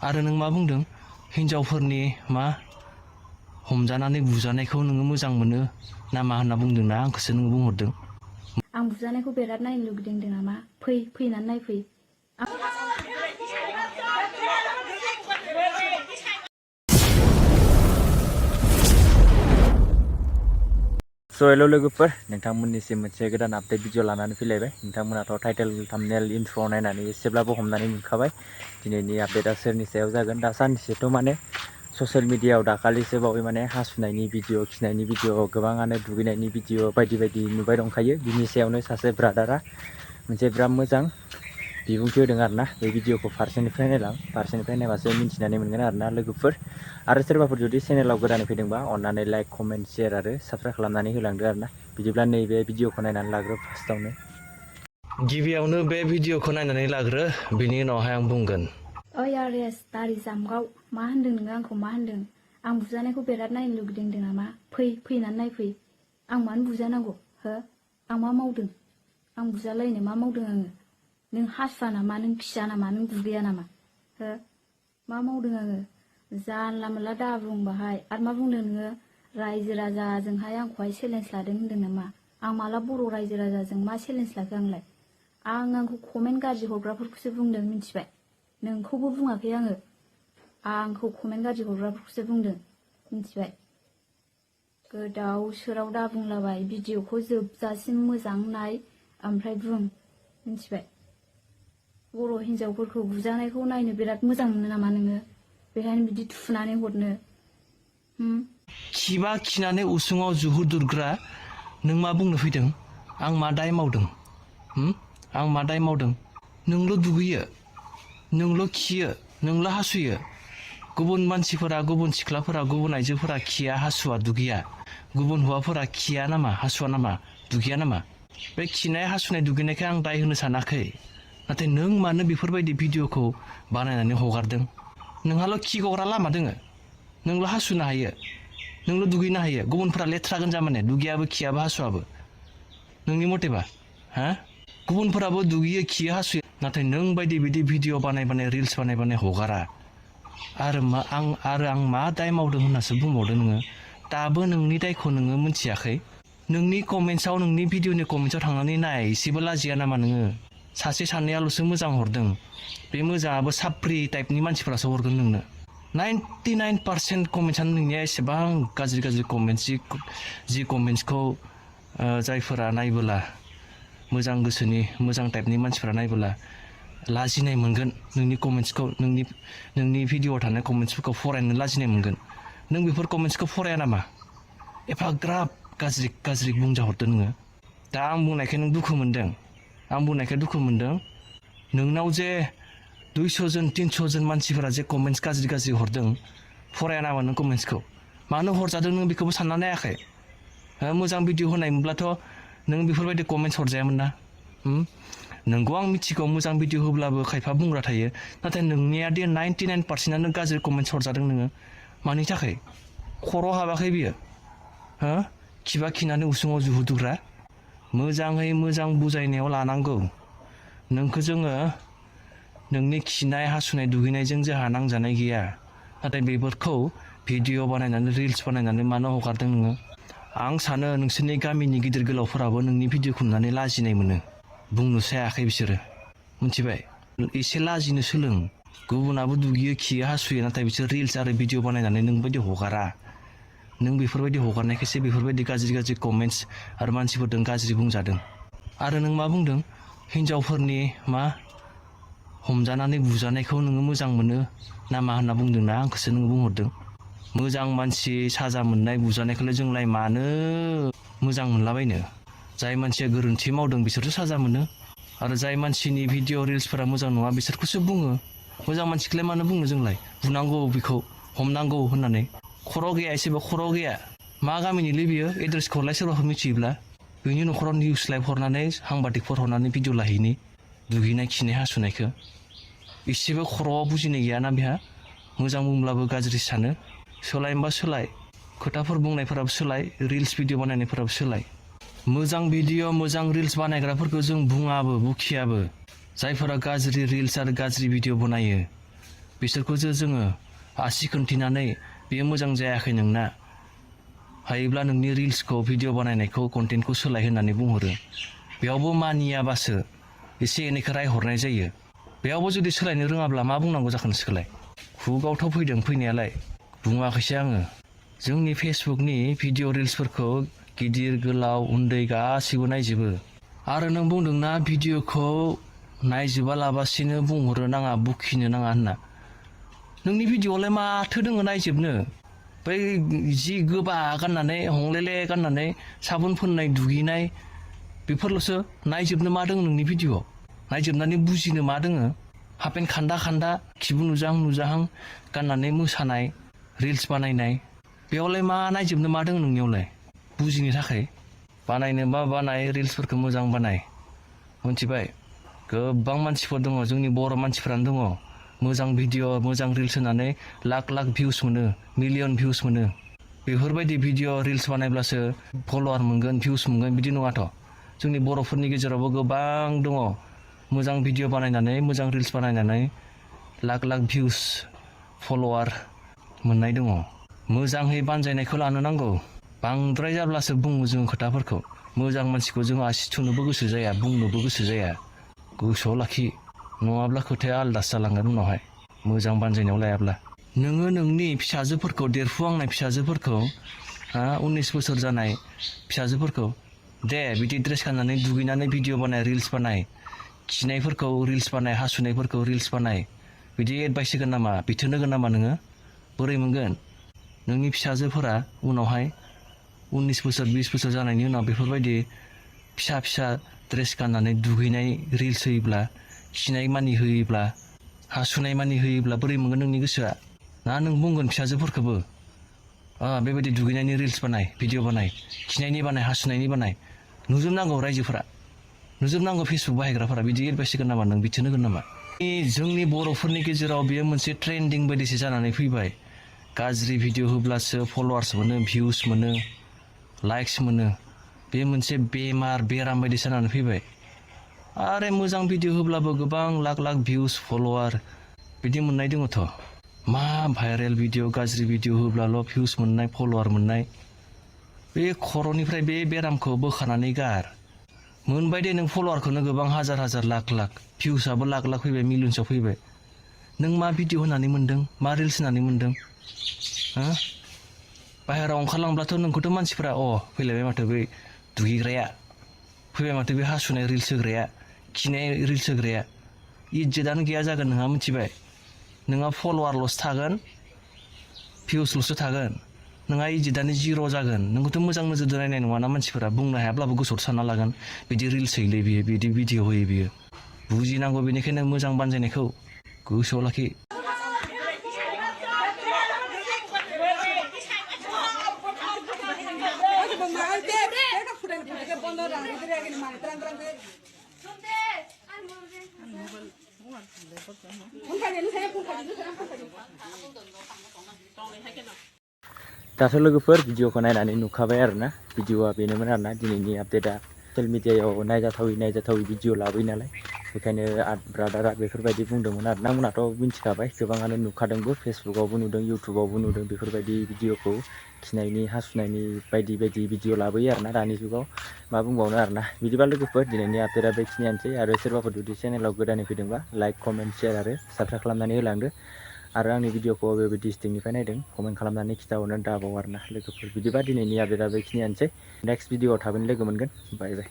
आरो नों मा बुंदों हिनजावफोरनि मा हमजानानै बुजानायखौ नोङो मोजां मोनो ना मा होनना बुंदों ना आंखौसो नोङो बुंहरदों आं बुजानायखौ बिराद नायनो लुगैदों नामा फैनानै नायफै So hello लोगोफोर नोंथांमोननिसिम मोनसे गोदान आपडेट भिडिअ लानानै फैलायबाय नोंथांमोनाथ' टाइटेल थाम्बनेल इन्ट्र नायनानै एसेब्लाबो हमनानै मोनखाबाय दिनैनि आपडेटआ सोरनि सायाव जागोन दा साननैसोथ' माने ससियेल मिडियायाव दाखालिसो बावै माने हासुनायनि भिडिअ खिनायनि भिडिअ गोबाङानो दुगैनायनि भिडिअ बायदि बायदि नुबाय दंखायो बिनि सायावनो सासे ब्रादारा मोनसे बिराद मोजां बिबुंथि होदों आरोना बे भिडिअखौ फारसेनिफ्राय नायबासो मिन्थिनानै मोनगोन आरोना लोगोफोर आरो सोरबाफोर जुदि चेनेलाव गोदानै फैदोंबा अन्नानै लाइक कमेन्ट शेयार आरो साबस्क्राइब खालामनानै होलांदो आरोना बिदिब्ला नैबे भिडिअखौ नायनानै लाग्रो फार्स्टआवनो गिबियावनो बे भिडिअखौ नायनानै लाग्रो बिनि उनावहाय आं बुंगोन ओइ आरेस दारि जामगाव मा होनदों नोङो आंखौ मा होनदों आं बुजानायखौ बिराद नायनो लुगैदों नामा फैनानै नायफै आं मानो बुजानांगौ हो आं मा मावदों आं बुजालायनो मा मावदों आङो नों हासुवा नामा नों खिया नामा नों दुगैया नामा हो मा मावदों आङो जानला मोनला दा बुं बाहाय आरो मा बुंदों नोङो रायजो राजाजोंहाय आंखौहाय चेलेन्ज लादों होनदों नामा आं माला बर' रायजो राजाजों मा चेलेन्ज लाखो आंलाय आंखौ कमेन्ट गाज्रि हरग्राफोरखौसो बुंदों मिथिबाय नोंखौबो बुङाखै आङो आंखौ कमेन्ट गाज्रि हरग्राफोरखौसो बुंदों मिथिबाय गोदाव सोराव दा बुंलाबाय भिडिअखौ जोबजासिम मोजां नाय ओमफ्राय बुं मिथिबाय बर' हिनजावफोरखौ बुजानायखौ नायनो बिराद मोजां मोनो नामा नोङो बेखायनो बिदि थुनानै हरनो खिबा खिनानै उसुङाव जुहुदुरग्रा नों मा बुंनो फैदों आं मा दाय मावदों आं मा दाय मावदों नोंल' दुगैयो नोंल' खियो नोंल' हासुयो गुबुन मानसिफोरा गुबुन सिख्लाफोरा गुबुन आइजोफोरा खिया हासुवा दुगैया गुबुन हौवाफोरा खिया नामा हासुवा नामा दुगैया नामा बे खिनाय हासुनाय दुगैनायखौ आं दाय होनो सानाखै नाथाय नों मानो बेफोरबायदि भिडिअखौ बानायनानै हगारदों नोंहाल' खि गग्रा लामा दोङो नोंल' हासुनो हायो नोंल' दुगैनो हायो गुबुनफोरा लेथ्रा गोनजा माने दुगैयाबो खियाबो हासुवाबो नोंनि मथेबा हा गुबुनफोराबो दुगैयो खियो हासुयो नाथाय नों बायदि बिदि भिडिअ बानाय रिल्स बानाय हगारा आरो आं मा दाय मावदों होननासो बुंबावदों नोङो दाबो नोंनि दायखौ नोङो मिथियाखै नोंनि कमेन्ट्सआव नोंनि भिडिअनि कमेन्ट्सआव थांनानै नाय एसेबो लाजिया नामा नोङो सासे सानैयाल'सो मोजां हरदों बे मोजाङाबो साप्रि टाइपनि मानसिफोरासो हरगोन नोंनो 99% कमेन्ट्सआनो नोंनिया एसेबां गाज्रि कमेन्ट्स जि कमेन्ट्सखौ जायफोरा नायबोला मोजां गोसोनि मोजां टाइपनि मानसिफोरा नायबोला लाजिनाय मोनगोन नोंनि कमेन्ट्सखौ नोंनि भिडिअआव थानाय कमेन्ट्सफोरखौ फरायनो लाजिनाय मोनगोन नों बेफोर कमेन्ट्सखौ फराया नामा एफाग्राब गाज्रि बुंजाहरदों नोङो दा आं बुंनायखाय नों दुखु मोनदों नोंनाव जे 200 जन 300 जन मानसिफोरा जे कमेन्ट्स गाज्रि हरदों फराया नामा नों कमेन्ट्सखौ मानो हरजादों नों बेखौबो सानना नायाखै मोजां भिडिअ होनायमोनब्लाथ' नों बेफोरबायदि कमेन्ट्स हरजायामोन ना नोंगौ आं मिथिगौ मोजां भिडिअ होब्लाबो खायफा बुंग्रा थायो नाथाय नोंनिया दे 99%आनो गाज्रि कमेन्ट्स हरजादों नोङो मानि थाखाय खर' हाबाखै बियो खिबा खिनानै उसुङाव जुहुदुग्रा मोजाङै मोजां बुजायनायाव लानांगौ नोंखौ जोङो नोंनि खिनाय हासुनाय दुगैनायजों जोंहा नांजानाय गैया नाथाय बेफोरखौ भिडिअ बानायनानै रिल्स बानायनानै मानो हगारदों नोङो आं सानो नोंसोरनि गामिनि गिदिर गोलावफोराबो नोंनि भिडिअखौ नुनानै लाजिनाय मोनो बुंनोसो हायाखै बिसोरो मिथिबाय एसे लाजिनो सोलों गुबुनाबो दुगैयो खियो हासुयो नाथाय बिसोर रिल्स आरो भिडिअ बानायनानै नोंबायदि हगारा नों बेफोरबायदि हगारनायखायसो बेफोरबायदि गाज्रि कमेन्ट्स आरो मानसिफोरजों गाज्रि बुंजादों आरो नों मा बुंदों हिनजावफोरनि मा हमजानानै बुजानायखौ नोङो मोजां मोनो ना मा होनना बुंदों ना आंखौसो नोङो बुंहरदों मोजां मानसि साजा मोननाय बुजानायखौलाय जोंलाय मानो मोजां मोनलाबायनो जाय मानसिया गोरोन्थि मावदों बिसोरसो साजा मोनो आरो जाय मानसिनि भिडिअ रिल्सफोरा मोजां नङा बिसोरखौसो बुङो मोजां मानसिखौलाय मानो बुंनो जोंलाय बुनांगौ बेखौ हमनांगौ होननानै खर' गैया एसेबो खर' गैया मा गामिनिलै बियो एड्रेसखौलाय सोरबाफोर मिथियोब्ला बिनि न'खराव निउस लाइभ हरनानै साংবাদিकफोर हरनानै भिडिअ लाहैनि दुगैनाय खिनाय हासुनायखौ एसेबो खर'आव बुजिनाय गैयाना बेहा मोजां बुंब्लाबो गाज्रि सानो सोलायनोबा सोलाय खोथाफोर बुंनायफोराबो सोलाय रिल्स भिडिअ बानायनायफोराबो सोलाय मोजां भिडिअ मोजां रिल्स बानायग्राफोरखौ जों बुङाबो बुखियाबो जायफोरा गाज्रि रिल्स आरो गाज्रि भिडिअ बनायो बिसोरखौसो जोङो आसि खोन्थिनानै बेयो मोजां जायाखै नोंना हायोब्ला नोंनि रिल्सखौ भिडिअ बानायनायखौ कन्टेन्टखौ सोलाय होननानै बुंहरो बेयावबो मानियाबासो एसे एनैखौ रायहरनाय जायो बेयावबो जुदि सोलायनो रोङाब्ला मा बुंनांगौ जाखो नोंसोरखौलाय खुगावथ' फैदों फैनायालाय बुङाखैसो आङो जोंनि फेसबुकनि भिडिअ रिल्सफोरखौ गिदिर गोलाव उन्दै गासिबो नायजोबो आरो नों बुंदोंना भिडिअखौ नायजोबालाबासिनो बुंहरो नाङा बुखिनो नाङा होनना नोंनि भिडिअआवलाय माथो दोङो नायजोबनो बै जि गोबा गाननानै हंलेले गाननानै साबुन फोननाय दुगैनाय बेफोरल'सो नायजोबनो मा दोङो नोंनि भिडिअआव नायजोबनानै बुजिनो मा दोङो हाफेन खान्दा खान्दा खिबु नुजाहां नुजाहां गाननानै मोसानाय रिल्स बानायनाय बेयावलाय मा नायजोबनो मा दोङो नोंनियावलाय बुजिनो थाखाय बानायनो मा बानाय रिल्सफोरखौ मोजां बानाय मोनथिबाय गोबां मानसिफोर दङ जोंनि बर' मानसिफोरानो दङ मोजां भिडिअ मोजां रिल्स होनानै लाख लाख भिउस मोनो मिलियन भिउस मोनो बेफोरबायदि भिडिअ रिल्स बानायब्लासो फल'वार मोनगोन भिउस मोनगोन बिदि नङाथ' जोंनि बर'फोरनि गेजेरावबो गोबां दङ मोजां भिडिअ बानायनानै मोजां रिल्स बानायनानै लाख लाख भिउस फल'वार मोननाय दङ मोजाङै बानजायनायखौ लानो नांगौ बांद्राय जाब्लासो बुङो जों खोथाफोरखौ मोजां मानसिखौ जों आसि थुनोबो गोसो जाया बुंनोबो गोसो जाया गोसोआव लाखि नङाब्ला खोथाया आलदासो जालांगोन उनावहाय मोजां बानजायनायाव लायाब्ला नोङो नोंनि फिसाजोफोरखौ देरफुहांनाय फिसाजोफोरखौ 19 बोसोर जानाय फिसाजोफोरखौ दे बिदि ड्रेस गाननानै दुगैनानै भिडिअ बानाय रिल्स बानाय खिनायफोरखौ रिल्स बानाय हासुनायफोरखौ रिल्स बानाय बिदि एडभाइस होगोन नामा बिथोन होगोन नामा नोङो बोरै मोनगोन नोंनि फिसाजोफोरा उनावहाय 19 बोसोर 20 बोसोर जानायनि उनाव बेफोरबायदि फिसा फिसा ड्रेस गाननानै दुगैनाय रिल्स होयोब्ला खिनाय मानि होयोब्ला हासुनाय मानि होयोब्ला बोरै मोनगोन नोंनि गोसोआ ना नों बुंगोन फिसाजोफोरखौबो बेबायदि दुगैनायनि रिल्स बानाय भिडिअ बानाय खिनायनि बानाय हासुनायनि बानाय नुजोबनांगौ रायजोफोरा नुजोबनांगौ फेसबुक बाहायग्राफोरा बिदि एडभाइस होगोन नामा नों बिथोन होगोन नामा जोंनि बर'फोरनि गेजेराव बेयो मोनसे ट्रेन्डिं बायदिसो जानानै फैबाय गाज्रि भिडिअ होब्लासो फल'वार्स मोनो भिउस मोनो लाइक्स मोनो बे मोनसे बेराम बायदि जानानै फैबाय आरो मोजां भिडिअ होब्लाबो गोबां लाख लाख भिउस फल'वार बिदि मोननाय दङथ' मा भाइरेल भिडिअ गाज्रि भिडिअ होब्लाल' भिउस मोननाय फल'वार मोननाय बे खर'निफ्राय बे बेरामखौ बोखानानै गार मोनबाय दे नों फल'वारखौनो गोबां हाजार हाजार लाख लाख भिउसआबो लाख लाख फैबाय मिलियन्सआव फैबाय नों मा भिडिअ होनानै मोन्दों मा रिल्स होनानै मोन्दों बाहेरायाव ओंखारलांब्लाथ' नोंखौथ' मानसिफ्रा फैलायबाय माथो बै दुगैग्राया फैबाय माथो बे हासुनाय रिल्स होग्राया खिनाय रिल्स होग्राया इज्जतआनो गैया जागोन नोंहा मिथिबाय नोंहा फल'वारल'सो थागोन भिउसल'सो थागोन नोंहा इज्जतआनो जिर' जागोन नोंखौथ' मोजां नोजोरजों नायनाय नङाना मानसिफोरा बुंनो हायाब्लाबो गोसोआव सानना लागोन बिदि रिल्स होयोलै बियो बिदि भिडिअ होयो बियो बुजिनांगौ बेनिखायनो मोजां बानजायनायखौ गोसोआव लाखि दाथ' लोगोफोर भिडिअखौ नायनानै नुखाबाय आरोना भिडिअआ बेनोमोन आरोना दिनैनि आपडेटआ ससियेल मिडियायाव नायजाथावै भिडिअ लाबोयो नालाय बेखायनो ब्रादारा बेफोरबायदि बुंदोंमोन आरो आंनाथ' मिथिखाबाय गोबाङानो नुखादोंबो फेसबुकावबो नुदों इउटुबावबो नुदों बेफोरबायदि भिडिअखौ खिनायनि हासुनायनि बायदि भिडिअ लाबोयो आरोना दानि जुगाव मा बुंबावनो आरोना बिदिबा लोगोफोर दिनैनि आपडेटआ बेखिनियानोसै आरो सोरबाफोर जुदि चेनेलाव गोदानै फैदोंबा लाइक कमेन्ट शेयार आरो साबस्क्राइब खालामनानै होलांदो आरो आंनि भिडिअखौ बबे डिस्ट्रिक्टनिफ्राय नायदों कमेन्ट खालामनानै खिथाहरनो दाबाव आरोना लोगोफोर बिदिबा दिनैनि आपडेटआ बेखिनियानोसै नेक्स्ट भिडिअआव थाबैनो लोगो मोनगोन बाय बाय।